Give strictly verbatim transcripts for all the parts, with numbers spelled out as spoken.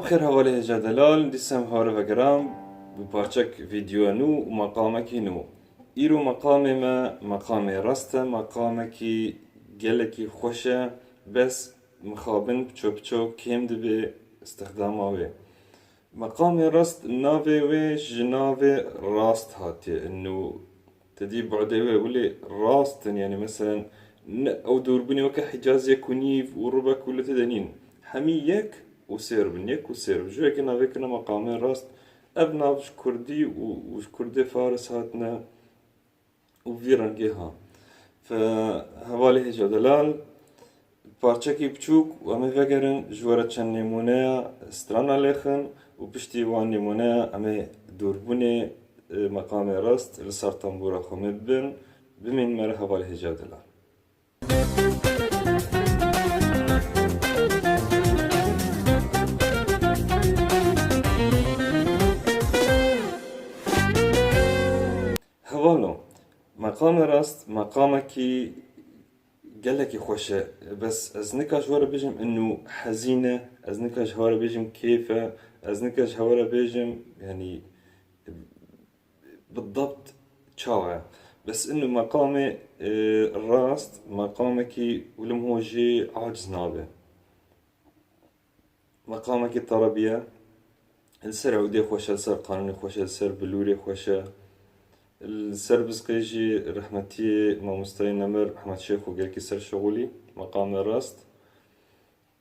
Xêr hevalê hêja delal, dîsa em hare vegeran bi parçek vîdyoya nû û meqamekî nû. Îro meqamê me, meqamê rast e, meqamekî gelekî xweş e, bes mixabin piço piço kêm dibe îstixdama wê. Meqamê rast navê wê ji navê rast hatiye. Ino te dî bu'dê wê wilê rast in, yanî meselen ne ew dûrbûnê weke Hicaz yek û nîv û rubek û li tê de nîn. Hemî yek û sêr bin, yek û sêr bin. Ji weke navê kirine meqamê rast. Ev nav ji kurdî û, û ji kurdê faris hatine û vî rengê ha. Fe hevalê hêja delal, parçekî biçûk û em ê vegerin ji we re çend nêmûneya strana lêxin û piştî wan nêmûneya em ê dûrbûnê, e, meqamê rast li ser tembûra xwe me bibin, bimîn me re hevalê hêja delal. Hevalo, meqamê rast, meqamekî gelekî xweş e. Bes ez nika ji we re bêjim ino hezîn e, ez nika ji we re bêjim kêf e, ez nika ji we re bêjim, yanî, bidabt çawa ye. Bes ino meqamê, e, rast, meqamekî wilim ho jê aciz nabe. Meqamekî terebiye, li ser ewdê xweş e, li ser qanûnê xweş e, li ser bilûrê xweş e. Li ser bizqê jî rehmetiyê mamostayê nemir Ehmed Şêxo gelkî ser şixulî, meqamê rast.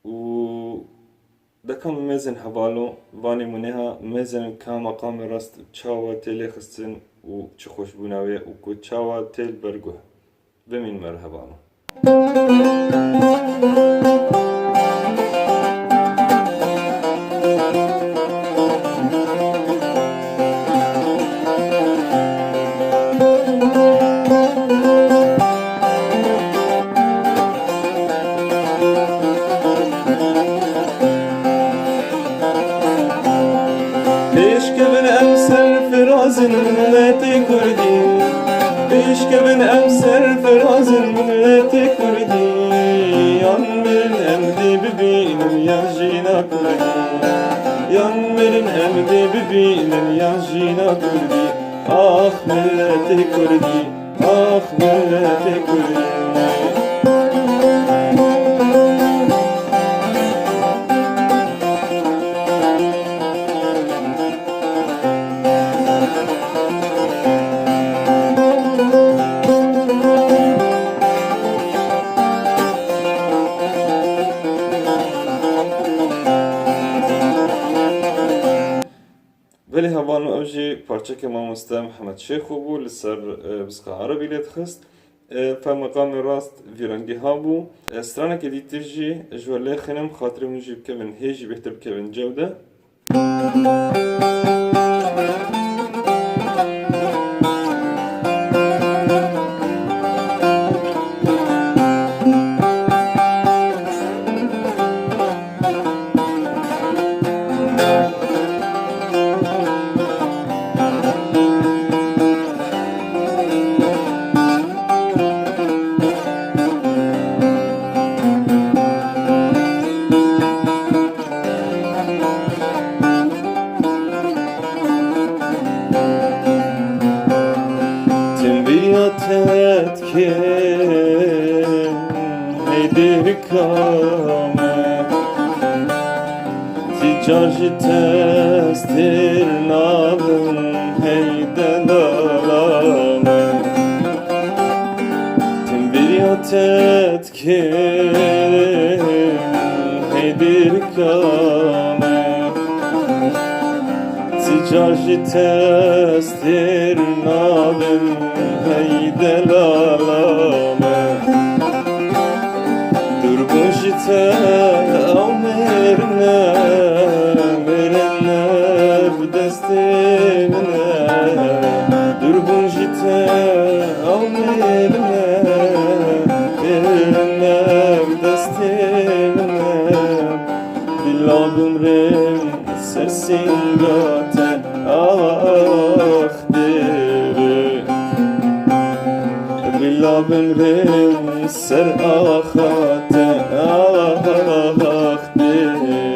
Û deka min mêzin hevalo, vanê min êha mêzin ka meqamê rast çawa tê lêxistin û çi xweşbûna wê û ku çawa tê li ber guh. Bimîn me re hevalno. Pêşkevin em serfirazin miletê Kurdî. Pêşkevin em serfirazin miletê Kurdî. Yan mirin em dê bibînin yan jîna Kurdî. Yan mirin em dê bibînin yan jîna Kurdî. Ax miletê Kurdî. Ax miletê Kurdî. Belê hevalno, ew jî parçeke mamoste Mihemed Şêxo bû, li ser, e, bizqa erebî lê dixist. E, fe meqamê rast vî rengî habû. E, straneke dîtir jî ji we lê xînim, xatirê hûn jî bikevin hê jî bêhtir bikevin cewde. Tim vîya te dikim, hey dêrika me. Ti car ji te ez têr nabim, hey delala me. Tim vîya te dikim, hey dêrika me. Ti car ji te ez têr nabim, hey delala me. Dûrbûn ji te ew mêrine, mêrine bi destê min e. Dûrbûn ji te ew mêrine, mêrine bi destê min e. Bila bimrim ser sînga te, ax dêrê. Bila bimrim ser axa te, ax dêrê.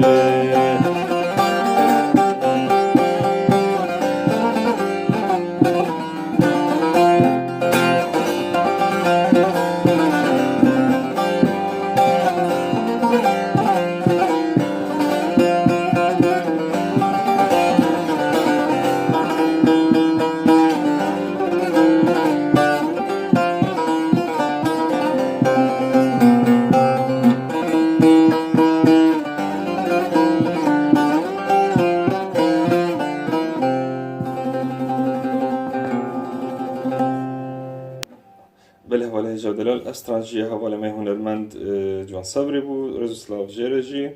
Belê hevalê hêja delal, ez strajiya hevalê me hunermend, e, Ciwan Sebrê bû, rêz û silav jê re jî.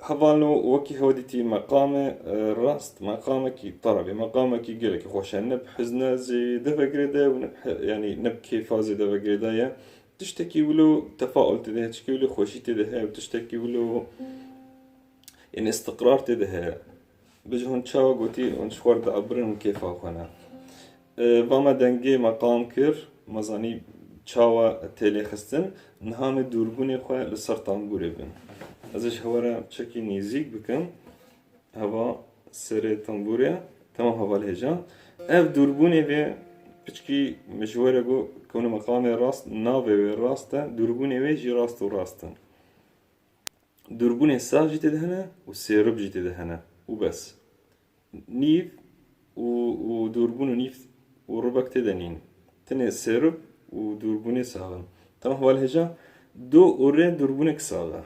Hevalno, wekî hewe dîtî meqame, e, rast, meqamekî tarabê, meqamekî gelekî xweş e, ne bi hizna zêde ve girêdaye û ne bi he-, yanî ne bi kêfa zêde ve girêdaye. Tiştekî wilo tefaul tê de heye, tiştekî wilo xweşî tê de heye û tiştekî wilo, yanî, istiqrar tê de heye. Bêje hûn çawa gotî, hûn ji xwe re diabirin û kêfa xwe ne. E, va me dengê meqam kir, me zanî çawa tê lê xistin, niha me dûrbûnê xwe li ser tembûrê bin. Ez ê ji hewe re çekî nêzîk bikim, heva serê tembûrê, temam hevalê hêja. Ev dûrbûnê vê piçkî min ji we re got, kewne meqamê rast, navê wê rast e, dûrbûnê wê jî rast û rast e. Dûrbûnê sax jî tê de hene û sêrib jî tê de hene û bes. Nîv û, û dûrbûn û nîv û ribek tê de nîn. Tenê sêrib û dûrbûnê sax in. Temam hevalê hêja, do û rê dûrbûnek sax e.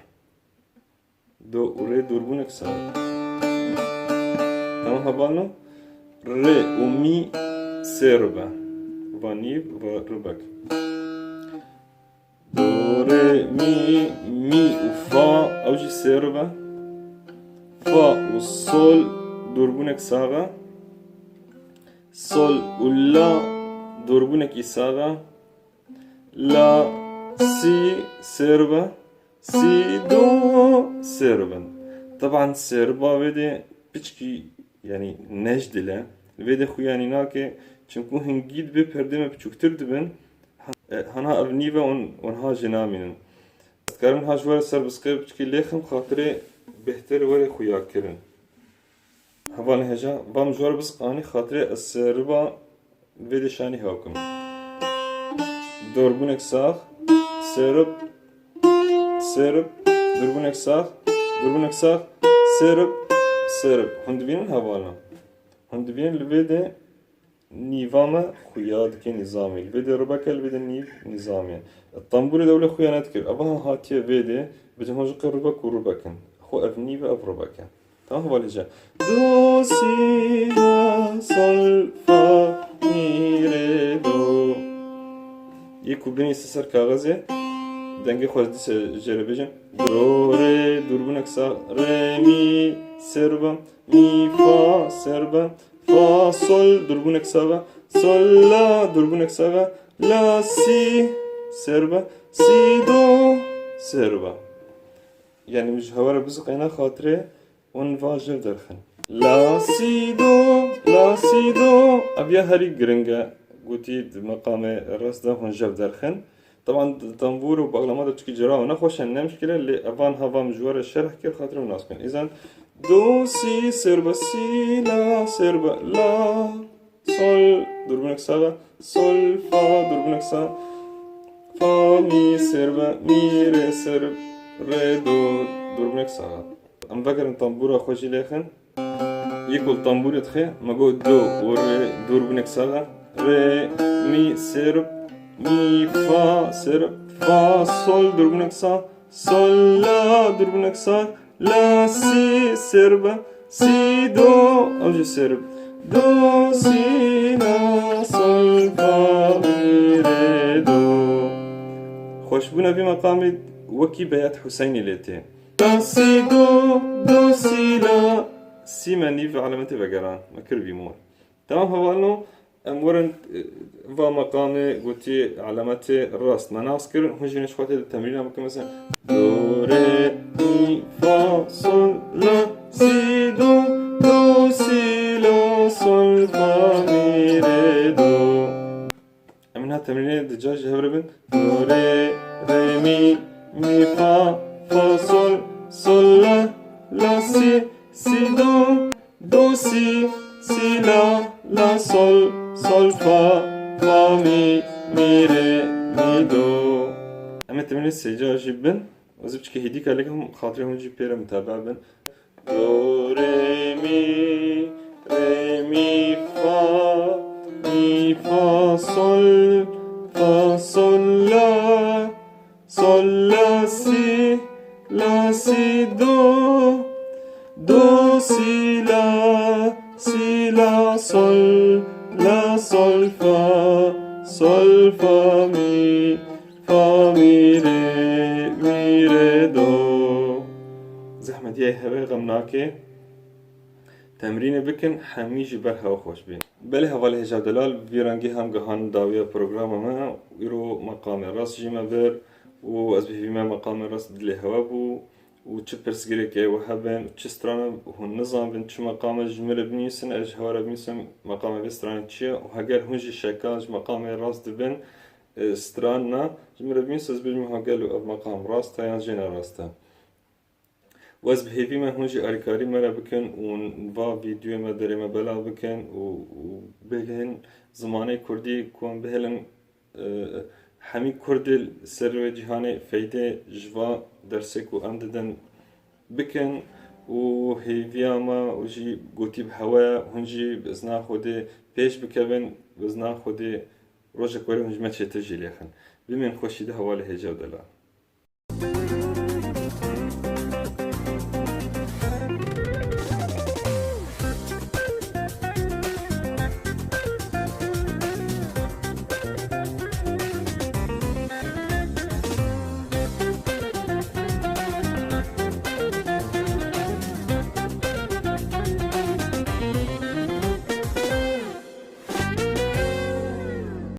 Do û rê dûrbûnek sax e. Temam hevalno, rê û mî sêrib e. Va nîv, va ribek. Do, rê, mî, mî û fa, ew jî sêrib e. Fa û sol dûrbûnek sax e. Sol û la dûrbûnekî sax e. La, sî sêrib e. Sî, do sêrib in. Teban sêriba vê de piçkî, yanî nejdil e. Li vê de xuyanî nake, çimkû hingî dibe perdê me biçûktir dibin. E, hana ev nîv e, hûn, hûn ha jê namînin. Ez dikarim niha ji we re ser bisqê piçkî lêxim, xatirê bêhtir were xuyakirin. Hevalên hêja, va min ji we re bisqanî, xatirê ez sêriba vê de şanî hew kim. Dûrbûnek sax, sêrib, sêrib, dûrbûnek sax, dûrbûnek sax, sêrib, sêrib. Hûn dibînin hevalno? Hûn dibînin li vê de nîva me xuya dike nîzamî. Li vê de ribek e, li vê de nîv nîzamî. Tembûrê de wile xuya nedikir. Eva ha hatiye vê de, bêje hûn ji qey ribek û ribek in. Xwe ev nîv e, ev ribek e. Tamam, hevalê hêja. Do, si, la, sol, fa, mi, re, do. Yê ku binivîse ser kaxezê, dengê xwe dîse jê re bêjin. Do, re, dûrbûnek sax, re, mi, sêrib e, mi, fa, sêrib e. Fa, sol, dûrbûnek sax e. Sol, la, dûrbûnek sax e. La, si, sêrib e. Si, do, sêrib e. Yanî min ji hewe re biziqêne xatirê hûn va jev derxin. La, si, do, la, si, do. Ev ya herî giring e. Gotî di meqamê rast de hûn jev derxin. Teban di tembûr û baxlama de çikî cira û nexweş e, ne mişkil e, lê evan hevam ji we re şerh kir, xatirê min nas bikin. Îzan do, si, sêr be, si, la, sêr be, la, sol, dûrbûnek sax e, sol, fa, dûrbûnek sax, fa, mi, sêr be, mi, rê, sêr, rê, do, dûrbûnek sax e. Em vegerin tembûra xwe jî lêxin. Yek ol tembûrê dixe, me got do û rê dûrbûnek sax e. Rê, mi, sêr, mi, fa, sêr, fa, sol, dûrbûnek sax, sol, la, dûrbûnek sax, la, si, sêr be, si, do, ew jî sêr be. Do, si, la, sol, fa, mi, rê, do. Xweşbûna vî meqamê wekî Beyat Huseynî lê tê. La, si, do, do, si, la. Si me nîv elemetê vegeran, me kir vî mor. Temam hevalno, em werin, e, va meqamê gotî elemetê rast me nas kirin, hûn jî ji xwe tê de temrîna bikin, mesela. Do, rê, mi, fa, sol, la, si, do, do, si, la, sol, fa, mi, rê, do. Em niha temrînê di car ji hev re bin. Do, rê, rê, mi, mi, fa, fa, sol, sol, la, la, si, si, do, do, si, si, la, la, sol, sol, fa, fa, mi, mi, rê, mi, do. Em ê temrînê sê car jî bin. Ez ê piçekî hêdîka lê kim, xatirê hûn jî pê re mutebe bin. Do, rê, mi, rê, mi, fa, mi, fa, sol, fa, sol, la, sol, la, si, la, si, do, do, si, la, si, la, sol, la, sol. Sol, fa, sol, fa, mi, fa, mi, re, mi, re, do. Zehmetiyê heve xem nake. Temrînê bikin, hemî jî ber hewa xweş bî. Belê hevalê hêja delal, vî rengî hem gihan dawiya programa me, îro meqamê rast jî me bir û ez bi hêvî me meqamê rast dilê hewe bû û çi pirsgirêkê we hebin, çi strana hûn nizanbin, çi meqame ji min re binivîsin, ez ji hewe re binivîsim meqamê vê stranê çi ye û heger hûn jî şeka ji meqamê rast dibin, e, stran na, ji min re binivîsin, ez bêjim ha gelo ev meqam rast e yan jê ne rast e. Û ez bi hêvî me hûn jî alîkarî me re bikin û va vîdyoyê me derê me belav bikin û, û bihêlin zimanê kurdî ku em bihêlin, e, hemî kurdê li ser wê cîhanê feydê ji va dersê ku em didin bikin û hêviya me û jî gotî bi hewe ye, hûn jî bi izna Xwedê pêş bikevin, bi izna Xwedê rojek were hûn ji me çêtir jî lêxin. Bimên xweşî de hevalê hêja û delal.